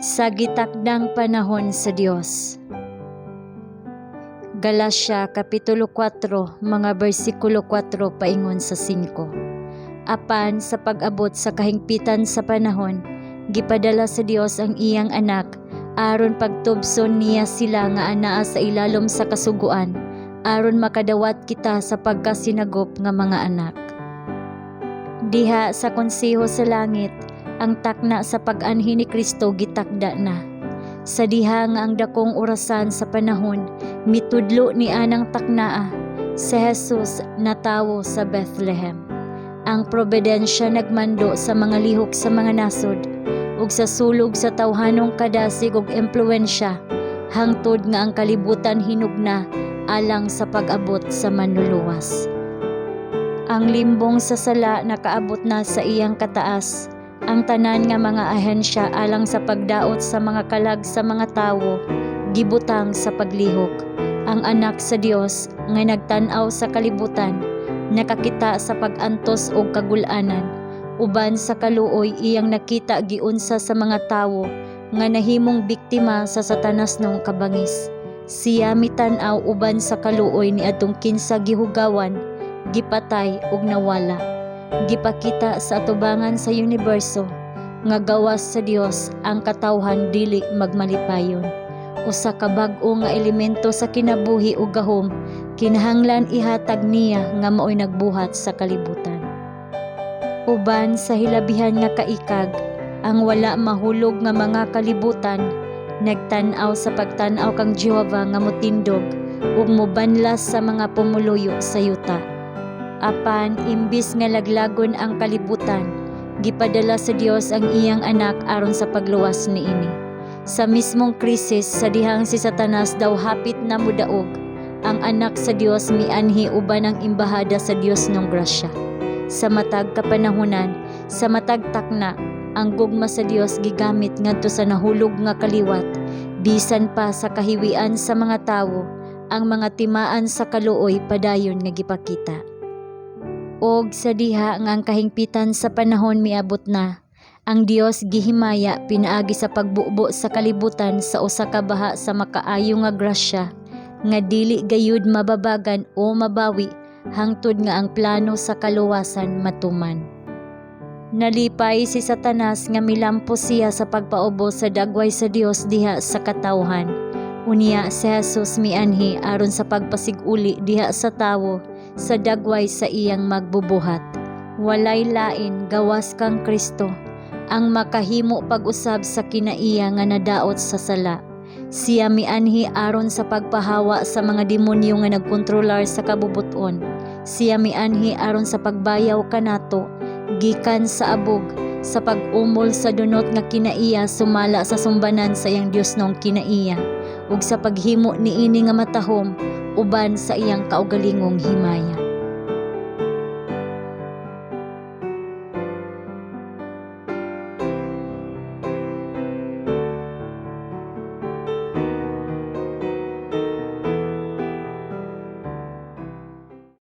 Sa gitakdang panahon sa Dios. Galacia Kapitulo 4, mga bersikulo 4 paingon sa 5. Apan sa pag-abot sa kahingpitan sa panahon, gipadala sa Dios ang iyang Anak aron pagtubson niya sila nga anaa sa ilalom sa kasuguan, aron makadawat kita sa pagkasinagop nga mga anak. Diha sa konseho sa langit, ang takna sa pag-anhi ni Kristo gitakda na. Sa diha nga ang dakong orasan sa panahon mitudlo ni anang taknaa, si Jesus natawo sa Bethlehem. Ang providensya nagmando sa mga lihok sa mga nasod ug sa sulog sa tawhanong kadasig ug impluwensya hangtod nga ang kalibutan hinog na alang sa pag-abot sa Manluluwas. Ang limbong sa sala nakaabot na sa iyang kataas. Ang tanan nga mga ahensya alang sa pagdaot sa mga kalag sa mga tawo gibutang sa paglihok. Ang Anak sa Dios nga nagtan-aw sa kalibutan nakakita sa pag-antos og kagul-anan. Uban sa kaluoy, iyang nakita giunsa sa mga tawo nga nahimong biktima sa Satanasnong kabangis. Siya mitan-aw uban sa kaluoy niadtong kinsa gihugawan, gipatay ug nawala. Gipakita sa atubangan sa universo nga gawas sa Dios ang katawhan dili magmalipayon. Usa ka bag-o nga elemento sa kinabuhi ug gahom kinahanglan ihatag niya nga maoy nagbuhat sa kalibutan. Uban sa hilabihan nga kaikag, ang wala mahulog nga mga kalibutan nagtan-aw sa pagtan-aw kang Jehova nga motindog ug mobanlas sa mga pumuluyo sa yuta. Apan imbis nga laglagon ang kalibutan, gipadala sa Dios ang iyang Anak aron sa pagluwas niini. Sa mismong krisis sa dihang si Satanas daw hapit na mudaog, ang Anak sa Dios mianhi uban ang embahada sa Diosnong grasya. Sa matag kapanahunan, sa matag takna, ang gugma sa Dios gigamit ngadto sa nahulog nga kaliwat, bisan pa sa kahiwian sa mga tawo, ang mga timaan sa kaluoy padayon nga gipakita. Og sa diha nga ang kahingpitan sa panahon miabot na, ang Dios gihimaya pinaagi sa pagbubo sa kalibutan sa usa ka baha sa makaayo nga grasya nga dili gayud mababagan o mabawi hangtod nga ang plano sa kaluwasan matuman. Nalipay si Satanas nga milampos siya sa pagpaubos sa dagway sa Dios diha sa katawhan. Unya si Jesus mianhi aron sa pagpasig-uli diha sa tawo sa dagway sa iyang magbubuhat. Walay lain gawas kang Kristo ang makahimo pag-usab sa kinaiya nga nadaot sa sala. Siya mianhi aron sa pagpahawa sa mga demonyo nga nagkontrolar sa kabubuton. Siya mianhi aron sa pagbayaw kanato gikan sa abog sa pag-umol sa dunot nga kinaiya sumala sa sumbanan sa iyang Diosnong kinaiya ug sa paghimo niini nga matahom uban sa iyang kaugalingong himaya.